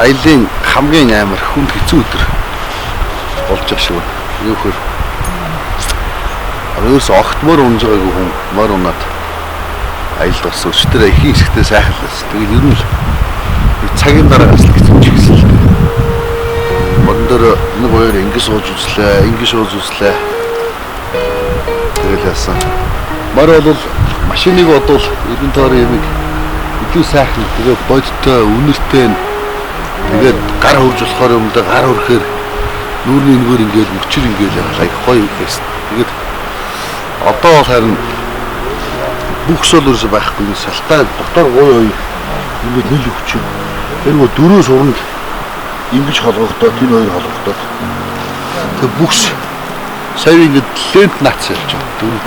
Аялын хамгийн амар хүнд хэцүү өдөр болж байгаа шиг байна. Юу хөр. Ерөөс огт мөр унж байгаагүй хүн мөр унаад аялд болсон. Өчтөр эхийн хэсэгтээ сайхан л байсан. Тэгээд ер нь л цагийн дараа гарсан хэцүү ч гэсэн л дээ. Морин дээр нэг хоёр ингэ сууж үзлээ, ингэ сууж үзлээ. Тэгэл яасан. Мор бол машиныг бодвол эргэн тойрон юмыг илүү сайхан, тэгээ бодиттой, үнэртэй нь тэгээд гар хөрж болохоор юм да, гар хөрөхээр нүүрний энгээр ингээл мөчөр ингээл явал аяг гоё байсан. Тэгээд одоо бол харин бүх сол ерөөсөө байхгүй, салтай дотор гуй хоёр ингээд нэл өгч. Тэр нөгөө дөрөв суранд ингэж холгогдоод, энэ хоёр холгогдоод тэг бүкс сая ингээд лент нац ялж байгаа. Дөрөв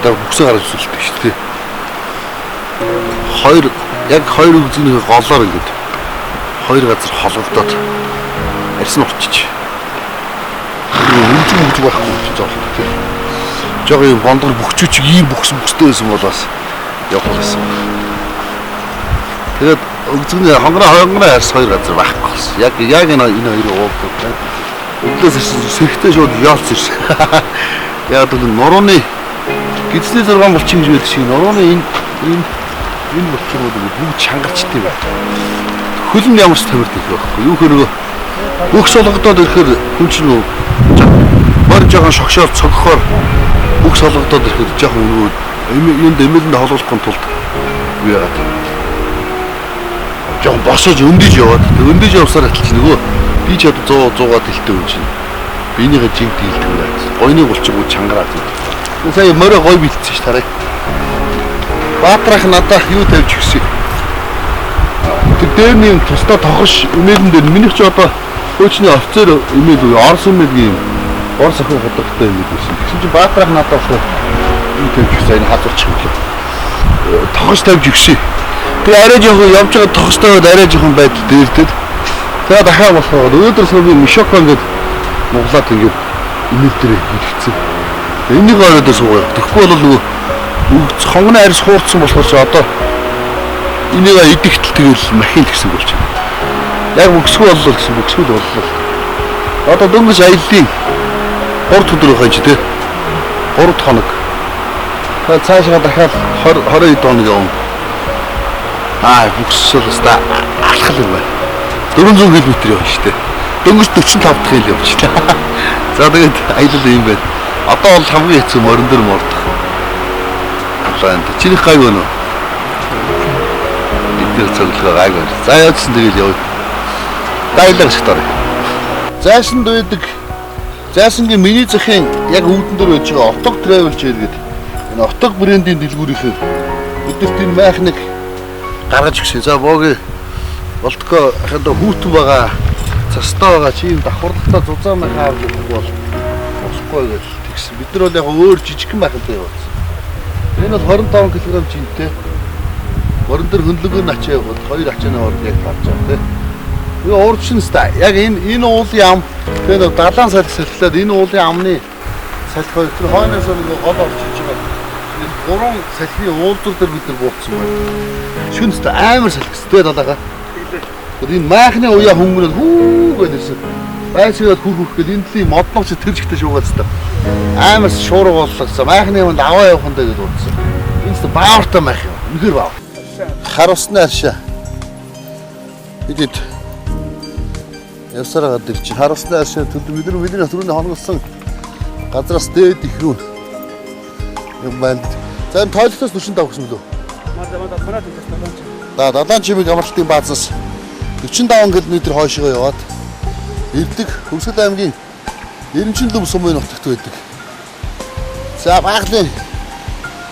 одоо бүксээ гаргаж үзүүлдэг шүү дээ. Хоёр яг хоёр өгзөний голоор ингээд хоёр газар холгогдоод арьс нь урчиж. Өмжиг өмжиг байхгүй гэж зоолох тийм. Жог юм бондор бөхчүүч ийм бүхс бүхстэй байсан бол бас явах байсан. Тэгээд өгзөний хонгороо арьс хоёр газар байхгүй болсон. Яг яг энэ энэ хоёрыг уулздаг байна. Өглөөс ирсэн сэрхтээ шууд яалц ирсэн. Яг л нурууны гидсний 6 булчин гэж байдаг шиг нурууны энэ энэ энэ булчингууд бүгд чангарчтай байна. Хөл нь ямар ч тамирт их байхгүй. Юу хөө нөгөө бүх солгодоод ирэхээр хүн чинь нөгөө морь жоохон шогшоод цогхоор бүх солгодоод ирэхээр жоохон нөгөө юунд эмээлэнд холуулахгүй тулд юу яагаад жоохон босож өндөж яваад өндөж явсаар аталч нөгөө би ч одоо 100 100-аад хэлтэй хүн чинь биенийхээ жинг дийлдэг юм байна. Гойны булчингууд чангараад. Сая морио гой бэлдсэн ш тарай. Баатрах надад юу тавьж өгсөн. Тэр дээрний юм тусдаа тохош эмээлэн дээр минийх чи одоо хөөчний офицер эмээл үгүй Орос эмээлгийн юм. Орос охин худагтай эмээл байсан. Тэгсэн чи Баатрах надад болохоор юу тавьж өгсөн, энэ хазуулчих юм лээ. Тохош тавьж өгсөн. Тэгээ арай жоохон явж байгаа тохостой байд арай жоохон байдал дээрдэд. Тэгээ дахиад болохоор өнөөдөр сая би мишоко ингээд нуглаад ингээд эмээл дээр хэлгэцэн. Энийг орой дээр суугаа. Тэгэхгүй бол нөгөө хонгоны арьс хуурдсан болохоор чи одоо энийг идэхтэл тэгэл махин гэсэн үг болчихно. Яг бөксгөө боллоо гэсэн бөксгөл боллоо. Одоо дөнгөж аяллаа 3 өдөр байх чи тэ. 3 хоног. Тэгээ цаашаа дахиад 20 20 хоног явна. Аа бөксөл өста алхал юм байна. 400 км явна шүү дээ. Дөнгөж 45 дахь хил явчихлаа. За тэгээд аялал юм байна. Одоо бол хамгийн хэцүү морин дээр мордох. Байна. Чинийх гайг байна уу? Эдгээр цоглогоо гайг байна. За яадсан тэгэл явъя. Дайлаг шиг дорой. Зайсанд байдаг. Зайсангийн миний захын яг үүдэн дээр байж байгаа Отог Travel Chair гэдэг энэ Отог брендийн дэлгүүрийнхээ өдөрт энэ майхныг гаргаж өгсөн. За бооги болтгоо хахад хүүтэн байгаа, цастай байгаа чи юм давхарлагтаа зузаан майхан авч өгөх бол болохгүй гэж тэгсэн. Бид нар бол яг өөр жижигхэн майхантай явуулсан. Энэ бол 25 кг жинтэй. Морин дээр хөндлөнгөр ачаа явахад хоёр ачааны хооронд яг тарж байгаа тийм. Тэгээ уурчин ста. Яг энэ уулын ам тэгээ нэг далайн салхи салхилаад энэ уулын амны салхи хоёр тэр хойноос нэг гол орж иж байгаа. Энэ гурван салхины уулзвар дээр бид нар бууцсан байна. Шүн ста амар салхи. Тэгээ далайгаа. Тэр энэ майхны уяа хөнгөнөд хүү гэж ирсэн. Байцгаад хүр хүрх гэл энэ төрлийн модног чи тэр чигтээ шуугаад ста. Амар шуурга боллоо. Майхны юмд аваа явах юм даа гэж бодсон. Энэ ста баавартай майх юм. Үнэхээр баавар. Хар усны аршаа. Бидэд явсараа гадаг чи хар усны аршаа төд бид нар бидний түрүүний хоноглосон газраас дээд их рүү юм байна. За энэ тойлохоос 45 гэсэн мөлөө. Да далайн чимэг амралтын баазаас 45 км хойшоо яваад Ирдэг Хөвсгөл аймгийн Эренчин лүм сумын нутагт байдаг. За байгалийн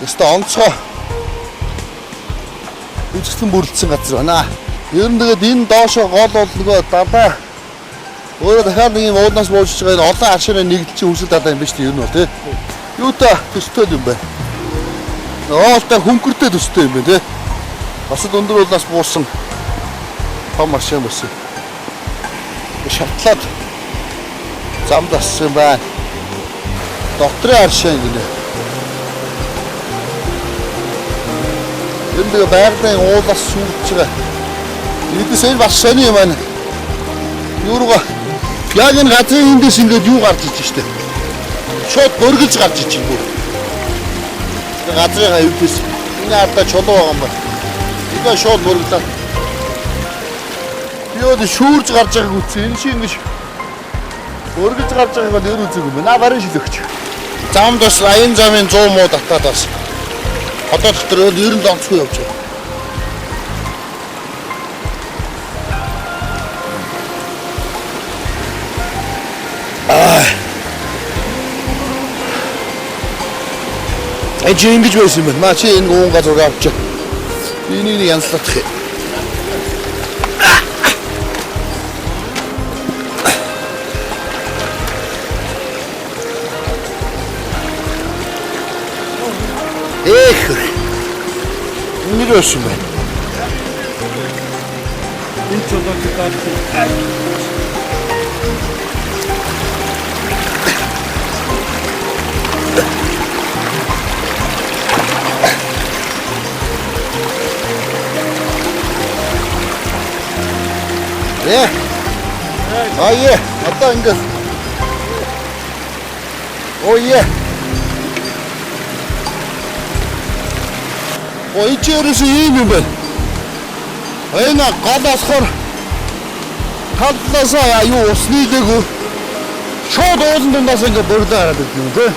ёстой онцгой үзэсгэлэн бүрэлдсэн газар байна. Ер нь тэгээд энэ доошо гол бол нөгөө далай өөрөө дахиад нэг юм уулнаас бууж байгаа энэ олон аршааны нэгдэл чинь Хөвсгөл далай юм биш үү ер нь бол тий. Юутай төстэй юм бэ? Оолтой хөнгөртэй төстэй юм байна тий. Бас л өндөр уулнаас буусан том аршаан байсан. Шартлаад замд ассан юм байна. Дотрын аршаан гинэ. Энэ тэгээ байгалийн уулаас сүйдэж байгаа. Эдээс энэ бас сони юм байна. Юу руугаа яг энэ газрын эндээс ингээд юу гарч иж штэ. Шууд бөргөлж гарч иж бүр. Газрын хавьдээс энэ ардаа чулуу байгаа юм байна. Тэгээ шууд бөрглөө. Би одоо шүүрж гарч байгааг үзсэн. Энэ шиг ингэж бөргөж гарч байгааг бол ер үзээгүй юм. Наа барын шилэгч. Замд бас аян замын 100 муу татаад бас. Одоо дотор ер нь донцгүй явж байгаа. Энэ чи ингэж байсан юм байна. Маа чи энэ уунга зураг авчаа. Би энийг нэг янзлах юм. Эх. Ингэж байсан юм байна. Энэ чулууг даад. Э. А е, одоо ингэж. Оо е. Оо энэ чи ерөөсөө ийм юм байна. Энэ гол болохоор таллаасаа юу ус нийлээгүй. Шууд уулын дундаас ингэ борлоо гараад ирдэг юм тий.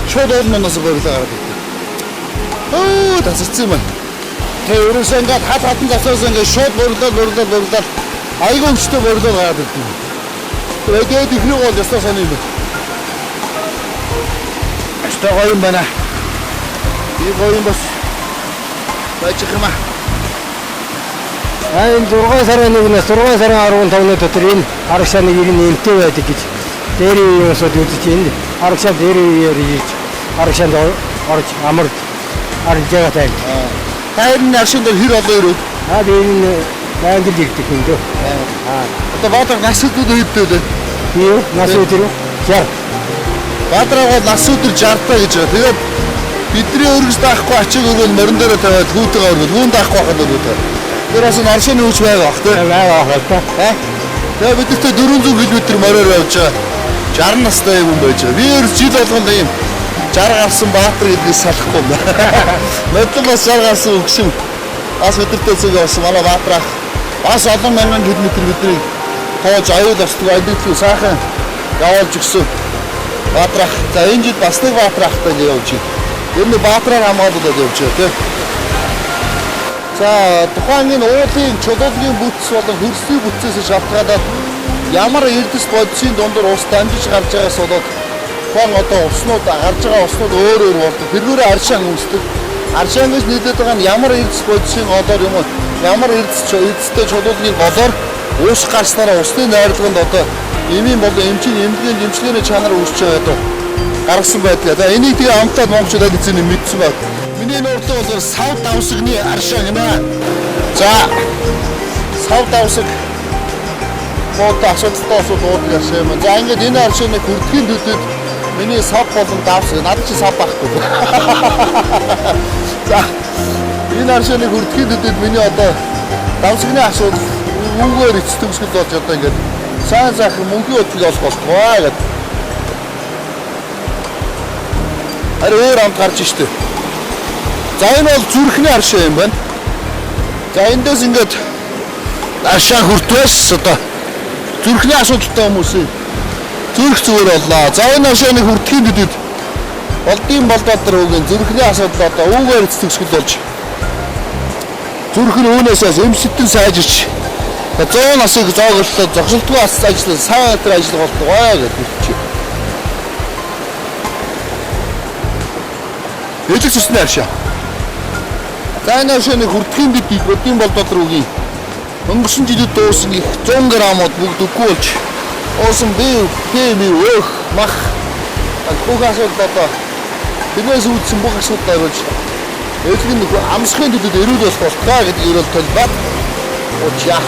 Шууд уулын дундаас борлоо гараад ирдэг. Өө тасарсан юм байна. Тэгээ ерөөсөө ингээд хат хатан засаас ингээд шууд борлоо айгүй өвчтөй борлоо гараад ирдэг. Тэгээд эхний гол ясаа сони юм байна. Аштай гоё юм байна. Би гоё юм бас байж юм аа. А энэ 6 сарын 1-ээс 6 сарын 15-ны дотор энэ арагшааны ер нь эмтэй байдаг гэж дээрийн үеийн усуд үзэж энэ арагшаа дээрийн үеэр хийж арагшаанд орж амарч арилж байгаа тань. Та энэ аршин дээр хэр олон өрөө? А би энэ байнга л ирдэг юм дөө. Аа. Одоо Баатар нас өдөр хэдтэй вэ? Би юу? Нас өдөр 60. Баатраа гол нас өдөр 60 таа гэж байгаа. Тэгээд бидний өргөс даахгүй ачиг өргөн морин дээрээ тавиад хүүтэйгээ өргөн хүүн даахгүй байхад өргөд. Тэр бас аршины хүч байгаа бах тий. Байгаа бах та. Тэгээ бидэртээ 400 км мориор явж байгаа. 60 настай юм байж байгаа. Би ерөөс жил болгоно ийм 60 гарсан Баатар гэдгийг салахгүй юм байна. Бодлон бас 60 гарсан өгшин. Бас бидэртээ зүг явсан манай Баатар ах. Бас олон мянган километр бидний тоож аюул босдог аюулгүй сайхан явуулж өгсөн. Баатар ах. За энэ жил бас нэг Баатар ахтай ингэ явж байна. Ер нь Баатраар хамгаалаад явж байгаа тий. За тухайн энэ уулын чулуугийн бүтц болон хөрсний бүтцээс шалтгаалаад ямар эрдэс бодисын дундуур ус дамжиж гарч байгаас болоод тухайн одоо уснууд гарч байгаа уснууд өөр өөр болдог. Тэргээрээ аршаан үүсдэг. Аршаан гэж нийлээд байгаа нь ямар эрдэс бодисын голоор юм уу ямар эрдэстэй чулуугийн голоор ус гарснараа усны найрлаганд одоо эмийн болон эмчийн эмнэлгийн дэмжлэгийн чанар үүсч байгаа одоо гаргасан байдаг. За энийг тэгээ амтаад монголчууд аль хэзээ мэдсэн баг. Миний нуурлага бол сав давсагны аршаан юм аа. За сав давсаг бод асуудалтай асуудал уудаг аршаан юм. За ингээд энэ аршааныг хүрдэхийн төлөөд миний сав болон давсаг надад чи сав байхгүй. За энэ аршааныг хүрдэхийн төлөөд миний одоо давсагны асуудал үүгээр эц төгсгөл болж одоо ингээд сайн сайхан мөнхийн хөдлөг олох болтугай гэдэг. Харин өөр амт гарч штэ. За энэ бол зүрхний аршаа юм байна. За эндээс ингээд аршаа хүртвэс одоо зүрхний асуудалтай хүмүүсийн зүрх зүгээр боллоо. За энэ аршааныг хүртэхийн төлөөд болдын болдоодор үгийн зүрхний асуудал одоо үүгээр эц төгсгөл болж зүрх нь үүнээсээ эмсэдэн сайжирч 100 насыг зооглолоо зогсолтгүй ас ажил сайн өдөр ажил болтугай гэж хэлчихэ. Элэг цусны аршаа. За энэ аршааны хүрдэхийн дэд бодын болдоодор үгийн өнгөрсөн жилид дуусан их 100 грамууд бүгд үгүй болж уусан би П ми өөх мах бүх асуудал одоо тэрнээс үүдсэн бүх асуудал хариулж элэг нь амсахын төлөөд эрүүл болох болтугай гэдэг ерөөл толбаад уучаа.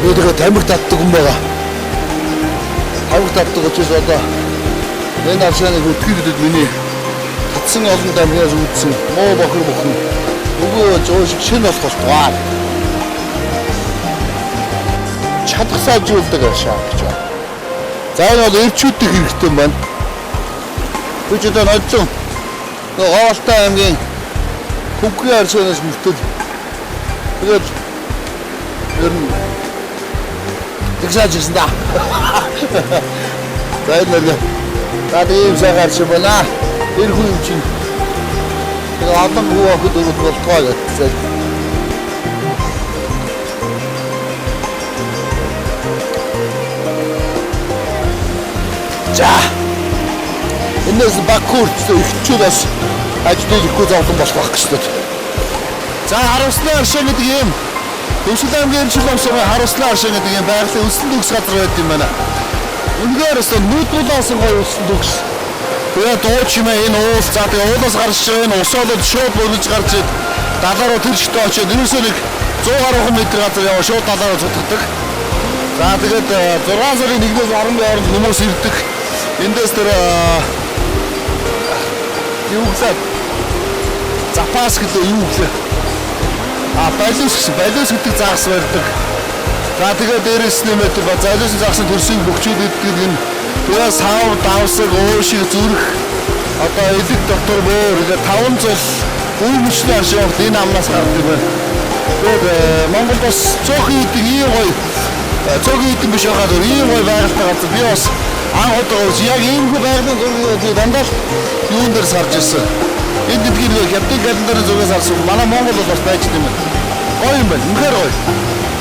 Би тэгээ тамхи татдаг хүн байгаа. Тамхи татдаг учраас одоо энэ аршааныг хүртэхийн төлөөд миний татсан олон тамхиас үүдсэн муу бохир бүхэн өгөө жоо шиг шинэ болох болтугай. чадах сайжруулдаг аршаан гэж байна. За энэ бол эрчүүдийн хэрэгтэй юм байна. Би ч одоо нодлон Гоолтай аймгийн Хөвгийн аршаанаас мөртөл. Тэгээд ер нь тэгсаж ирсэн да. За энэ нэг за ийм сайхан аршаан байна. Тэр хүн юм чинь тэгээ олон хүү охид өрөд болтгоо гэсэн. За. Энэс Бакурт ихчүүд бас ажил ихгүй зовлон болох байх гэж байна. За Харуулсны аршаан гэдэг юм. Төвшил аймгийн Эрчил номсон Харуулсны аршаан гэдэг юм байгалийн өсөн төгс газар байд юм байна. Үнэхээр өстө нүүднүүлсэн гоё өсөн төгс. Тэгээ дуу чимээ энэ уул за тэгээ уулаас гарч байгаа энэ ус болоод шууд бөгнөж гарч ид далаа руу тэр чигтээ очиод ерөөсөө нэг 100 гаруй метр газар яваа шууд далаа руу цутгадаг. За тэгээд 6 сарын 1-ээс 11 хооронд хүмүүс ирдэг. Эндээс тэр юу гэсэ запас гэлээ юу гэлээ. А балиус гэсэн балиус гэдэг загас барьдаг. За тэгээд дээрээс нэмээд ба залиусын загсын төрсийг бөхчүүд иддэг энэ тэгээ сав давсаг уушиг зүрх одоо элэг дотор бөөр тэгээ таван зул үүмжний аршин огт энэ амнаас гардаг юм байна. Тэгээд Монголд бас цөөхөн идэг ийм гоё цөөхөн идэг биш байгаа дөө ийм гоё байгальтай газар би бас анх удаа яг иймэрхүү байгалийн зургийг дандаа л юун дээр сарж ирсэн. Энэ гэдгийг нэг хятадын календарын зургаас харсан. Манай Монгол бол бас байж юм байна. Гоё юм байна. Үнэхээр гоё.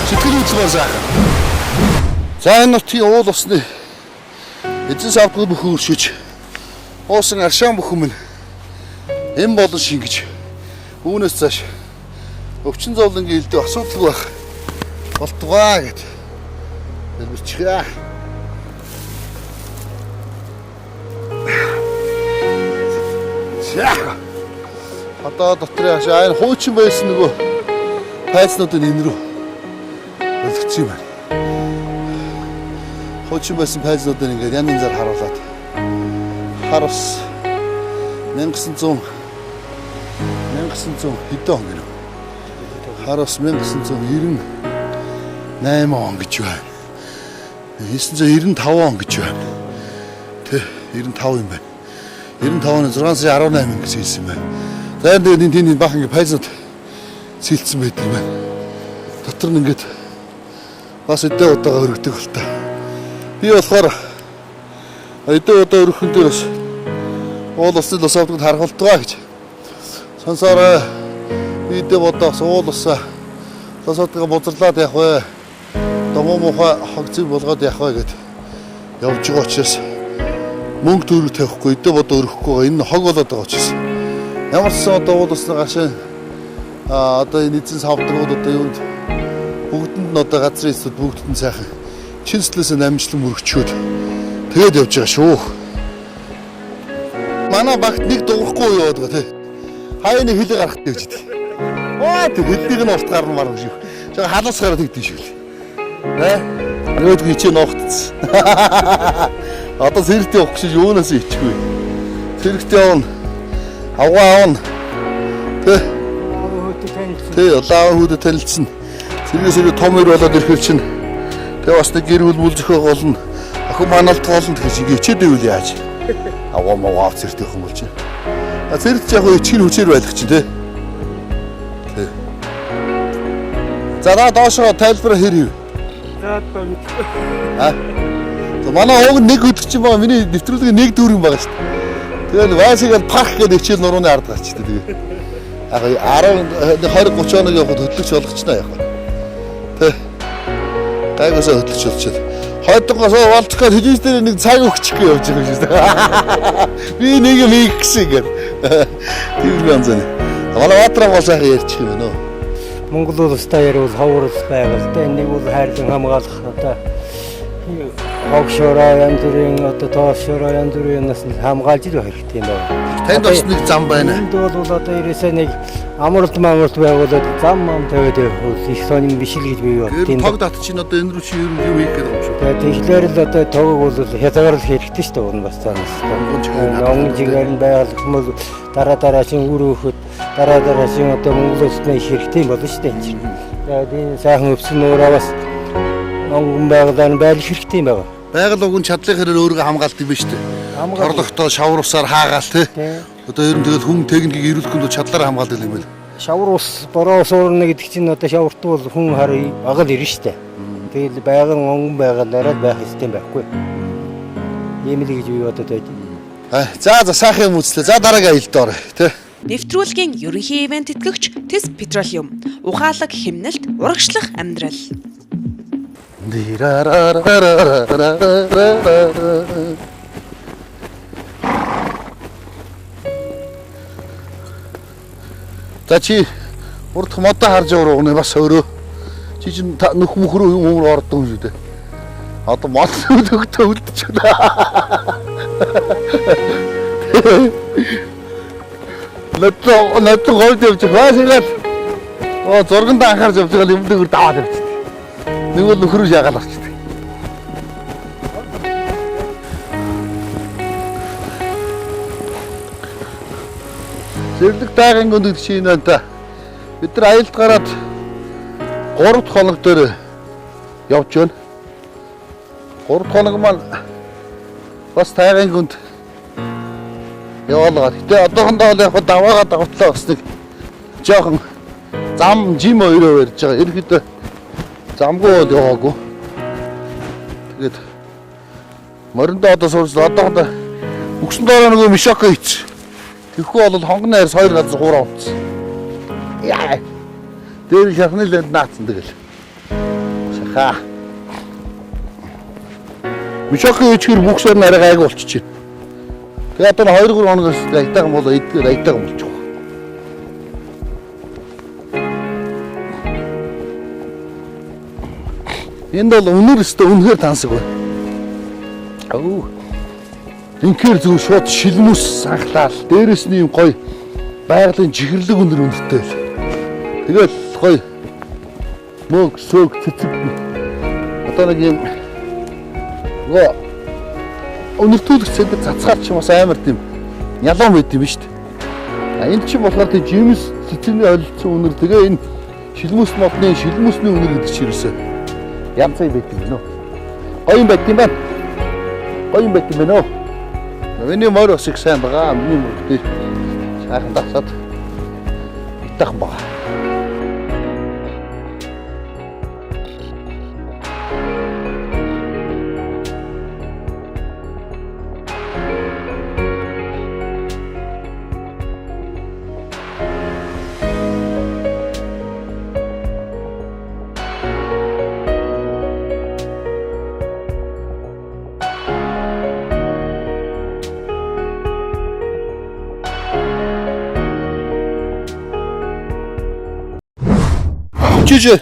Сэтгэл хөдлөл сайхан. За энэ нутгийн уул усны эзэн савдгүй бүхэн өршөөж уусан аршаан бүхэн минь эм болон шингэж үүнээс цааш өвчин зовлонгийн элдв асуудалгүй байх болтугай гэд хэлбэрчихье. За. Одоо дотрын хашаа энэ хуучин байсан нөгөө пайцнуудын энэ рүү өлгцсөн юм байна. Хуучин байсан пайцнуудыг ингээд янз янзаар харуулад харус 1900 хэдэн он гэнэ. Харус 1998 он гэж байна. 995 он гэж байна. Тэ 95 юм байна. 95 оны 6 сарын 18 гэж хэлсэн юм байна. За энэ тэгээд энэ бахан ингээ пайзнууд сэлцсэн байдаг юм байна. Дотор нь ингээд бас эдээ удаага өргөдөг л та. Би болохоор эдээ удаа өргөхөн дээр бас уул усны лус авдагд харах болтугай гэж сонсоорой. Би эдээ удаа бас уул усаа лус авдгаа бузарлаад явах вэ. Домоо муухай хог зэг болгоод явах вэ гэд явж байгаа учраас мөнгө төгрөг тавихгүй эдээ бодоо өрөхгүй байгаа. Энэ хог болоод байгаа учраас ямар ч сан одоо уул усны гашаа одоо энэ эзэн савдгууд одоо юунд бүгдэнд нь одоо газрын эцүүд бүгдэнд нь сайхан чин сэтгэлээсээ намжлан мөрөгчөөд тэгээд явж байгаа шүү. Манай багт нэг дуурахгүй яваад байгаа тий. Хаяа нэг хөлөө гаргах гэж идэг. Аа тэг хөлнийг нь урт гарна марна шиг. Жага халаас гараад тэгдэж шиг л. Тэ? Нөгөөдг нь хичээ ноогдсон. Одоо сэрэгтэй явах гэж юунаас ичихгүй. Сэрэгтэй явна. Авгаа авна. Тэ? Тэ, лаав хүүдэд танилцсан. Сэргээс сэрэг том ир болоод ирэхэр чинь тэгээ бас нэг гэр бүл бүл зөхөө голно. Охин маналт голно гэж ингээ хичээд байвал яаж? Авгаа мавгаа авц сэрэгтэй явах юм бол чинь. А сэрэгт яг ичих нь хүчээр байх чинь тэ. Тэ. За доошоо тайлбар хэр хийв? За одоо мэдгүй. А? Манай уг нэг өдөр чинь байгаа миний нэвтрүүлгийн нэг дүүр юм байгаа шүү дээ. Тэгэл Васиг л пах гэдэг хичээл нурууны ард гарчдаг тэгээ. Яг 10 20 30 хоног явахад хөдлөгч болгочно яг. Тэ. Гайгасаа хөдлөгч болчиход. Хойдонгоос болчих гээд хижээс дээр нэг цаг өгчих гээ явж байгаа юм шиг. Би нэг юм хийх гэсэн ингээд. Тийм янз бүр. Манай Баатраа гол сайхан ярьчих юм байна уу? Монгол улстай ярил ховор улс байгальтай нэг бол хайрлан хамгаалах одоо хог шороо янз бүрийн одоо тоос шороо янз бүрийн юмнаас нь хамгаалж идэх хэрэгтэй юм байна. Танд бас нэг зам байна. Энд бол одоо ерөөсөө нэг амралт мамралт байгуулад зам мам тавиад явах их сонин биш л гэж би боддیں۔ Тог дат чинь одоо энэ рүү чи ер нь юу хийх гээд байгаа юм шүү. Тэгээд тэгэхээр л одоо тогог бол хязгаарлах хэрэгтэй шүү дээ. Уг нь бас цаанаас. Онгон чигээр нь байгалах юм бол дараа дараа чинь үр өгөхөд дараа дараа чинь одоо Монгол улсад их хэрэгтэй юм болно шүү дээ энэ чинь. Тэгээд энэ сайхан өвсөн нуураа бас Онгон байгалаа байлах хэрэгтэй юм байна. Байгаль уг нь чадлын хэрээр өөрийгөө хамгаалт юм биш үү? Торлогтой шавар усаар хаагаал тий. Одоо ер нь тэгэл хүн техникийг эрүүлэхэд бол чадлаараа хамгаалдаг юм байна. Шавар ус, бороо ус уурна гэдэг чинь одоо шаварт бол хүн харъя агал ирнэ штэ. Тэгэл байгаль онгон байгалаараа байх хэрэгтэй юм байхгүй. Ийм л гэж би бодод байж. За за сайхан юм үзлээ. За дараагийн аялалд оръё тий. Нэвтрүүлгийн ерөнхий ивент тэтгэгч Тэс Петролиум. Ухаалаг хэмнэлт, урагшлах амьдрал. За чи урдх модоо харж яваа бас өөрөө чи чинь нөх мөх рүү юм өөр ордог юм шүү дээ. Одоо мод өгтөө үлдчихлээ. Надлаа надлаа говьд явж байгаа. Бас оо зурганд анхаарч явж байгаа юм дээгүүр даваад явчихдаг. Нэг бол нөхрөө шаагаал орчдөг. Зэрлэг тайгын гүнд гэдэг чинь энэ байна та. Бид нар аялд гараад 3 дахь хоног дээр явж байна. 3 дахь хоног маань бас тайгын гүнд яваалгаа. Гэтэ одоохондоо бол яг даваагаа давтлаа бас нэг жоохон зам жим хоёроо барьж байгаа. Ерөнхийдөө замгүй бол яваагүй. Тэгээд мориндоо одоо сурч одоохондоо үгсэн доороо нөгөө мишоко хийц. Тэгэхгүй бол хонгоны арьс хоёр газар хуураа унтсан. Яа. Дээр шархны лэнд наацсан тэгэл. Шахаа. Мишоко хийчихэр бүх сар арай гайгүй болчихжээ. Тэгээ одоо 2 3 хоногоос аятайхан бол эдгээр аятайхан болчих. Энд бол үнэр өстө үнэхээр тансаг байна. Өө. Инхээр зөв шууд шилмүс санхлаал. Дээрээс нь юм гоё байгалийн чихэрлэг үнэр үнэртэй л. Тэгэл гоё мөг сөг цэцэг. Одоо нэг юм нөгөө үнэртүүлэх цэндэр цацгаар ч юм бас амар тийм ялан байд юм шүү дээ. А энэ чинь болохоор тийм жимс цэцэгний холилдсон үнэр тэгээ энэ шилмүс модны шилмүсний үнэр гэдэг чинь ерөөсөө янз юм байт юм байна уу? Гоё юм байт юм байна. Гоё юм байт юм байна уу? Миний морь бас их сайн байгаа. Миний морь тий сайхан дасаад итахан байгаа. Чиж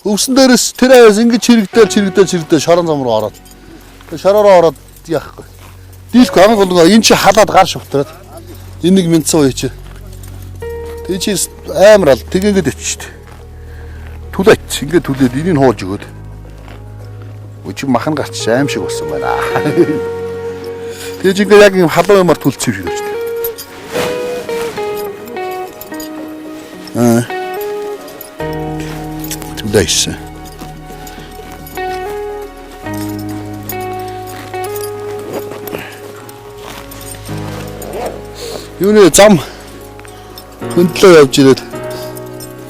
өвсөн дээрээс тэр аяас ингэж чирэгдээл чирэгдээл чирэгдээл шорон зам руу ороод. Тэгээ шороороо ороод яахгүй. Дийлэхгүй хамгийн гол нь энэ чи халаад гар шувтраад. Энэ нэг минцсан үе чи. Тэгээ чи амар ал тэг ингэж очиж. Түлээч ингэ түлээд энийг хуулж өгөөд. Үгүй чи махан гарч аим шиг болсон байна. Тэгээ чи ингэ яг юм халуун юмар түлцсэн юм шиг болчихсон. Аа. Түлээсэн. Юуны зам хөндлөө явж ирээд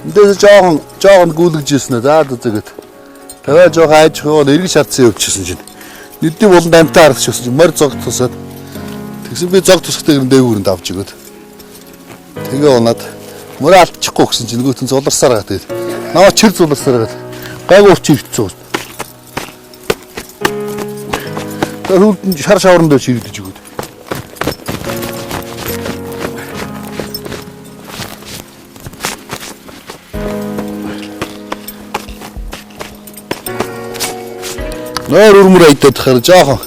эндээс жоохон жоохон гүйлгэж ирсэн ээ. За зэгэд. Тэгээ жоохон айж хөөл эргэж шаардсан явчихсан чинь. Нүдний буланд амтаа харагдчихсан чинь морь зог тусаад. Тэгсэн би зог тусахтай гэрэн дээгүүр нь давж өгөөд. Тэгээ унаад морь алдчихгүй гэсэн чинь нөгөөт нь зуларсаар гаа тэгээд. Наваа чир зуларсаар гаа. Гайгүй урч ирчихсэн. Тэгээ хөлд нь шар шавран дээр чирэгдэж өгөөд. Нойр өрмөр айдаад хахаар жоохон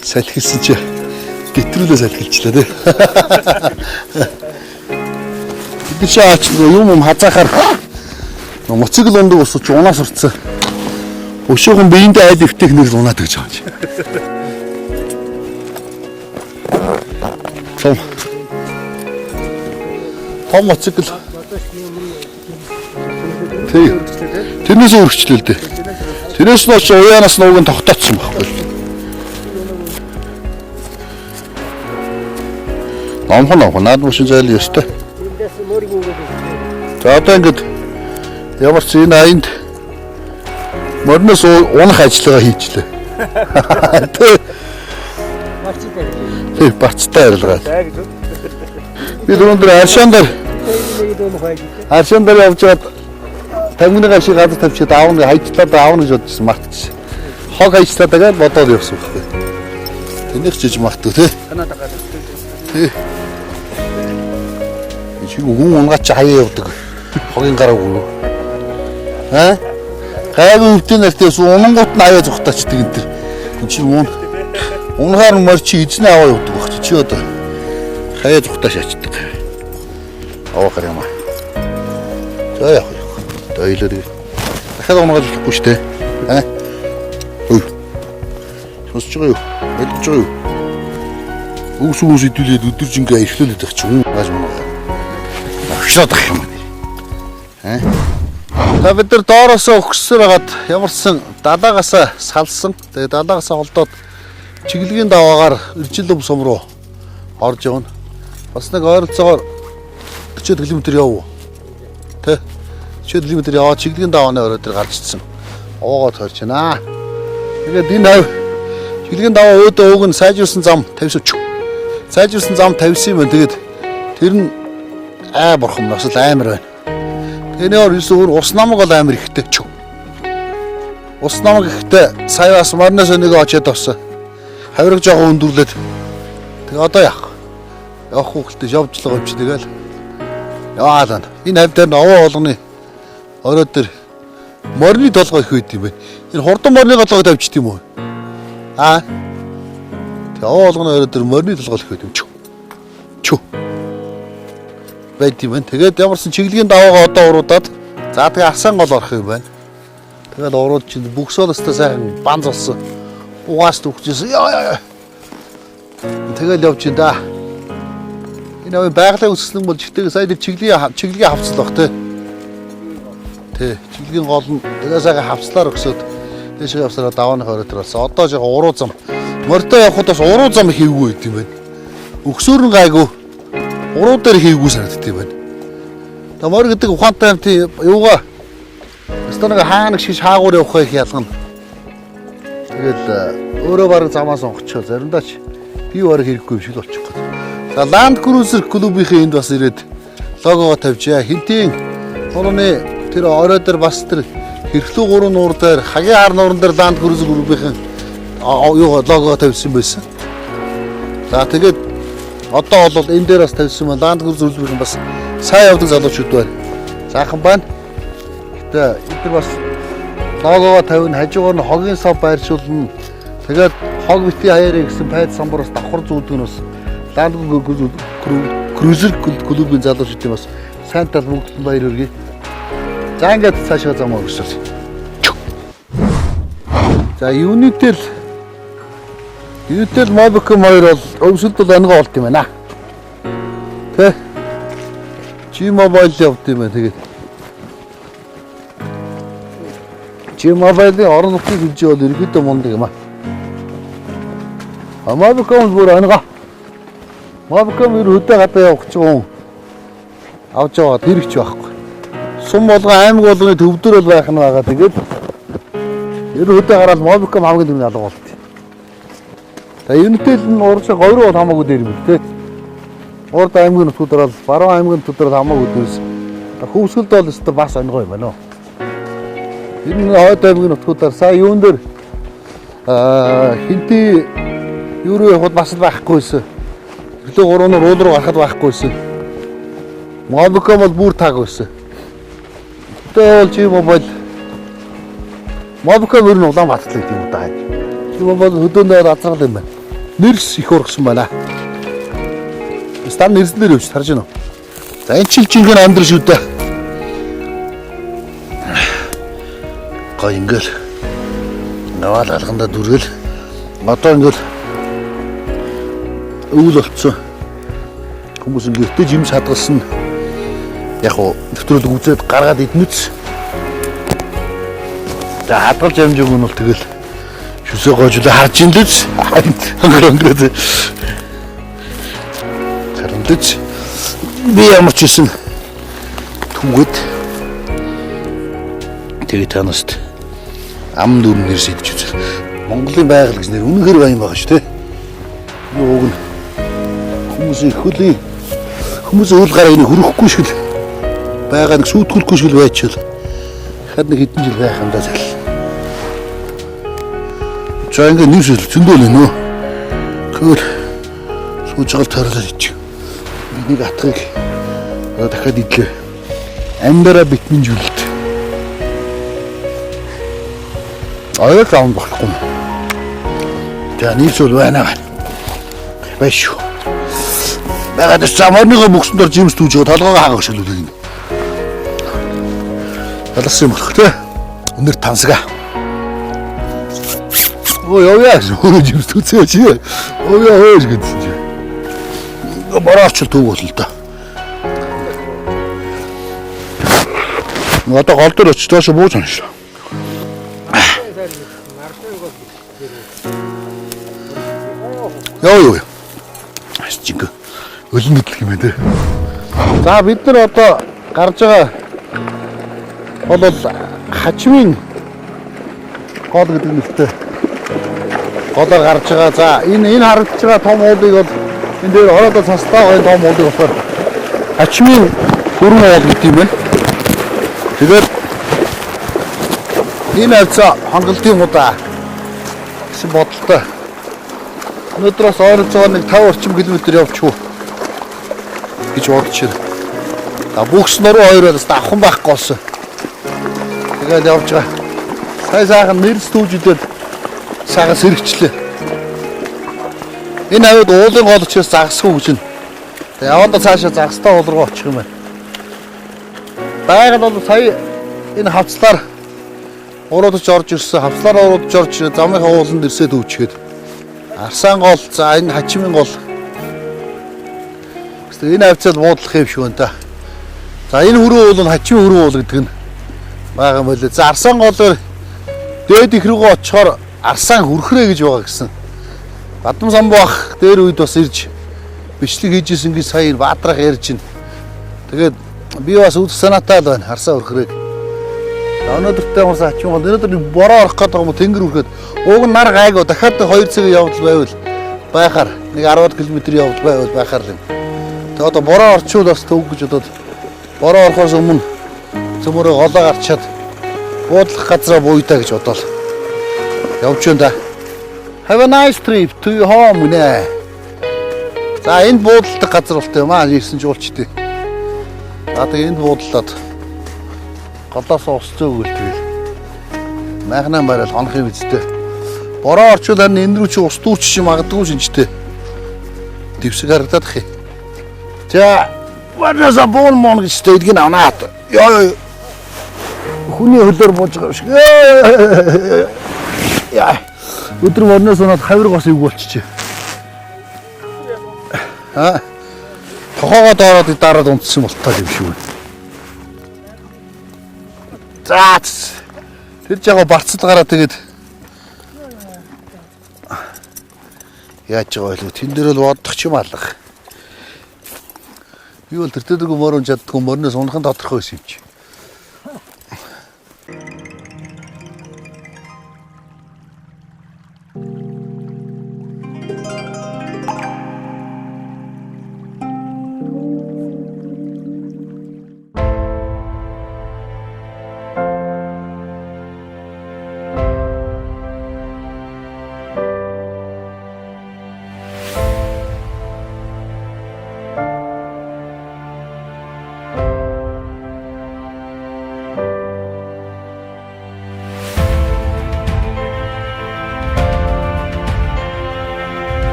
салхилсан чи гэтрүүлээ салхилчлаа тий. Бид чи аач юм юм хазаахаар моцикл ундаг ус чи унаа сурцсан. Өшөөхөн биендээ айл өвтөх нэр унаад гэж байгаа юм чи. Том. Том моцикл. Тий. Тэрнээс өргөчлөө л дээ. Тэрээс нь очиж уяанаас нууг нь тогтооцсон байхгүй. Номхон номхон наад мөшин зайл ёстой. Эндээс мөрөг өгөөд. За одоо ингээд ямар ч энэ аянд морноос унах ажиллагаа хийчлээ. Тэ Марчтай. Тий, бацтай арилгаа. За гэж үү? Би түрүүн дээр аршаан дээр Нэг дүүнх байж. аршаан дээр явж байгаад тамгины гашиг газар тавьчихад аавна хайчлаа да аавна гэж бодчихсон мартчихсан. Хог хайчлаа дагаад бодоод явсан байхгүй. Тэнийх жиж магтгүй тий. Танаа дагаад. Тий. Чи хүн унгаач хаяа явдаг. Хогийн гараг үү? Аа? Гайгүй өвдөн нартай явсан унангууд нь хаяа зүхтаачдаг энэ төр. Энд чинь ун унгаар мор чи эзнээ аваа явдаг баг чи одоо хаяа зүхтаа шаачдаг. Аваа гар юм аа. За явах явах. Дойлоо тэгээ. Дахиад унгааж болохгүй шүү дээ. Аа? Ой. Сонсож байгаа юу? Ойлгож байгаа юу? Үгс үгс идүүлээд өдөржингөө эрхлүүлээд байх чинь хүн гаж мунгаа. Огшоод ах юм аа. Аа? Та бид нар доороосоо өгсөр хагаад ямарсан далаагаасаа салсан. Тэгээ далаагаасаа холдоод чиглэгийн даваагаар Иржил өв сум руу орж явна. Бас нэг ойролцоогоор 40 км яв. Тэ? 40 км яваад чиглэгийн давааны орой дээр гарч ирсэн. Овоогоо тойрч байна. Тэгээд энэ хав чиглэгийн даваа өөдөө ууг нь сайжруулсан зам тавьсан. Сайжруулсан зам тавьсан юм байна. Тэгээд тэр нь аа бурхан бас л амар байна. Тэрний ор ерөөсөө өөр ус намаг бол амар ихтэй ч. Ус намаг ихтэй сая бас марнаас нэг очиад авсан. Хавирга жоохон өндөрлөд. Тэгээ одоо яах? Явах хүүхэлтэй явжлага юм чи тэгэл. Яваалаа. Энэ хав дээр овоо болгоны орой дээр морины толгой их байд юм байна. Энэ хурдан морины толгой тавьчихд юм уу? Аа. Тэгээ овоо болгоны орой дээр морины толгой их байд юм ч. Чү. Байд юм байна. Тэгээд ямарсан чиглэгийн даваагаа одоо уруудаад за тэгээ асан гол орох юм байна. Тэгэл урууд чинь бүксол өстой сайхан банз болсон. Угаас түгчээсэн. Яа яа яа. Тэгэл явж ин да. Энэ авийн байгалийн үсгэлэн бол жигтэйг сая тэр чиглэгийн чиглэгийн хавцал баг тий. Тий, чиглэгийн гол нь тэгээ сайхан хавцлаар өгсөд дээшээ явсараа давааны хорой дээр болсон. Одоо жоо уруу зам. Морьтой явхад бас уруу зам хийвгүй байт юм байна. Өгсөөр нь гайгүй. Уруу дээр хийвгүй санагдд юм байна. Тэгээ морь гэдэг ухаантай юм тий юугаа өстө нэг хаа нэг шиг шаагуур явах их ялгана. Тэгэл өөрөө бараг замаа сонгочоо заримдаа ч би бараг хэрэггүй юм шиг л болчих гээд. За Land Cruiser клубийнхээ энд бас ирээд логогоо тавьжээ. Хинтийн нурууны тэр орой дээр бас тэр хэрхлүү гурван нуур дээр хагийн хар нууран дээр Land Cruiser клубийнхэн юу логогоо тавьсан байсан. За тэгээд одоо бол энэ дээр бас тавьсан байна. Land Cruiser клубийнхэн бас сайн явдаг залуучууд байна. Заахан байна. Гэтэ эд нар бас логогоо тавина, хажуугаар нь хогийн сав байршуулна. Тэгээд хог бити хаяарэ гэсэн пайд самбар бас давхар зүүдэг нь бас Land Cruiser клубын залуучуудын бас сайн тал бүгд нь баяр хүргэе. За ингээд цаашаа зам өргөсөл. За Unitel Unitel Mobicom хоёр бол өвсөлд бол онгоо болт юм байна. Тэ? G-Mobile явд юм байна тэгээд. G-Mobile-ийн орон нутгийн хэмжээ бол ерөнхийдөө мундаг юм а. А Mobicom бүр онгоо. Mobicom ер хөдөө гадаа явах ч юм авч яваад хэрэгч байхгүй. Сум болгон аймаг болгоны төвдөр бол байх нь байгаа. Тэгээд ер хөдөө гараад Mobicom хамгийн түрүүнд алга болт. За Unitel нь урагшаа говь руу бол хамаагүй дээр юм бэл тэ. Урд аймгийн нутгуудаар бол баруун аймгийн нутгуудаар бол хамаагүй дээрс. Хөвсгөлд бол өстө бас онгой юм байна уу. Тэр нь хойд аймгийн нутгуудаар сая юун дээр хинти юу руу явахад бас л байхгүйсэн. Өглөө 3 нур уул руу гарахад байхгүйсэн. Mobicom бол бүр таг байсан. Гэтэ бол чи мобайл Mobicom ер нь Улаанбаатар л гэдэг юм да. Чи мобайл хөдөөндөө азаргал юм байна. Нэрс их ургасан байна. Стан нэрсэн дээр явж харж байна уу? За энэ чил жинхэнэ амьдрал шүү дээ. Гой ингээл наваал алгандаа дүргэл одоо ингээл өвөл болцсон. Хүмүүс ингээ гэртээ жимс хадгалсан. Яг уу нэвтрүүлэг үзээд гаргаад иднэц. За хадгалж амжаагүй нь бол тэгэл шүсээ гоожлоо харж ин л үз. Өнгөрөө. Харин л үз. Би ямар ч үсэн түгэд тэгээ танаст ам дүр нэр сэдэж үзэл. Монголын байгаль гэж нэр үнэхээр баян байгаа шүү дээ. Уг нь хүмүүсийн хөлийн хүмүүс үл гарыг нэг хөрөхгүй шиг л байгаа нэг сүйтгэхгүй шиг л байчвал хад нэг хэдэн жил байх юм да зал. За ингээ нэрсэл зөндөө л нөө. Тэгвэл сууж байгаа тойрлоо ич. Би нэг атгыг одоо дахиад идлээ. Амьдараа битмэнжүүлэлт. Аяг аав болохгүй. За нийцүүл байна. Баяш шүү. Байгаад за морныгоо мөксөн дор жимс түүж байгаа толгоогоо хагаа шилүүлэх юм. Талсан юм болох те. Өнөр тансгаа. Өө явъя гэж өөрөө жимс түүцээ чи. Өө яа хөөж гэдсэн чи. Бороо очил түүг бол л да. Одоо гол дээр очиж доошо бууж уншаа. Йоо ёо. Жинг өлөн мэдлэг юм байна те. За бид нар одоо гарч байгаа бол Хачмын гол гэдэг нэртэй голоор гарч байгаа. За энэ харагдаж байгаа том уулыг бол энэ дээр ороодоо цастай байгаа том уулыг болохоор Хачмын гүрэн уул гэдэг юм байна. Тэгээд энэ хавцаа хонголтын удаа гэсэн бодолтой. Өнөөдрөөс ойролцоогоор нэг 50 орчим километр явчих уу гэж бодож байна. За бүхс нуруу хоёр бол өстө авхан байхгүй болсон. Тэгээд явж байгаа. Сая сайхан нэрс түүж идээд сайхан сэрэгчлээ. Энэ хавьд уулын гол учраас загасгүй гэж байна. Тэгээд явандаа цаашаа загастай уул руу очих юм байна. Байгаль бол сая энэ хавцлаар уруудаж орж ирсэн. Хавцлаар уруудаж орж замынхаа ууланд ирсээ түүчгээд Арсан гол, за энэ Хачмын гол. Энэ хавцаад буудлах юм шиг байна та. За энэ хүрэн уул нь Хачмын хүрэн уул гэдэг нь байгаа юм байлээ. За Арсан голоор дээд их рүүгээ очихоор Арсан хүрхрээ гэж байгаа гэсэн. Бадам самбуу ах дээр үед бас ирж бичлэг хийж исэн гэж сая баатрах ярьж байна. Тэгээд би бас үзэх санаатай л байна Арсан хүрхрээг. Өнөөдөртэй бас Хачмын гол өнөөдөр нэг бороо орох гэдэг юм уу тэнгэр үрхэд уг нь нар гайгүй дахиад 2 цаг явдал байвал байхаар нэг 10 км явдал байвал байхаар л юм. Тэгээ одоо бороо орчвол бас төв гэж бодоод бороо орохоос өмнө цөмөрөө голоо гарчаад буудлах газраа бууя гэж бодоол явж байна да. Have a nice trip to your home нэ. За энд буудалдаг газар болтой юм аа ирсэн жуулчдээ. За тэгээ энд буудлаад голоос ус зөөгөл тэгэл. Майхнаа барайл хонох юм үстэй. Бороо орчвол харин энэ рүү чи ус дүүрч чи магадгүй шинжтэй. Дэвсэг харагдаад ах юм. За варнаса бон мон гэж тэдгийг авнаад. Йоо ёо. Хүний хөлөөр бууж байгаа юм шиг. Яа. Өдөр морноос унаад хавирг бас эвгүй болчихжээ. Аа. Тохоогоо доороод дараад унтсан болтой юм шиг байна. За тэр жагаа барцад гараа тэгээд яаж байгаа вэ? Тэн дээр л бодох ч юм алга. Би бол тэр төдөргөө морон чаддгүй морноос унах нь тодорхой байсан юм чи.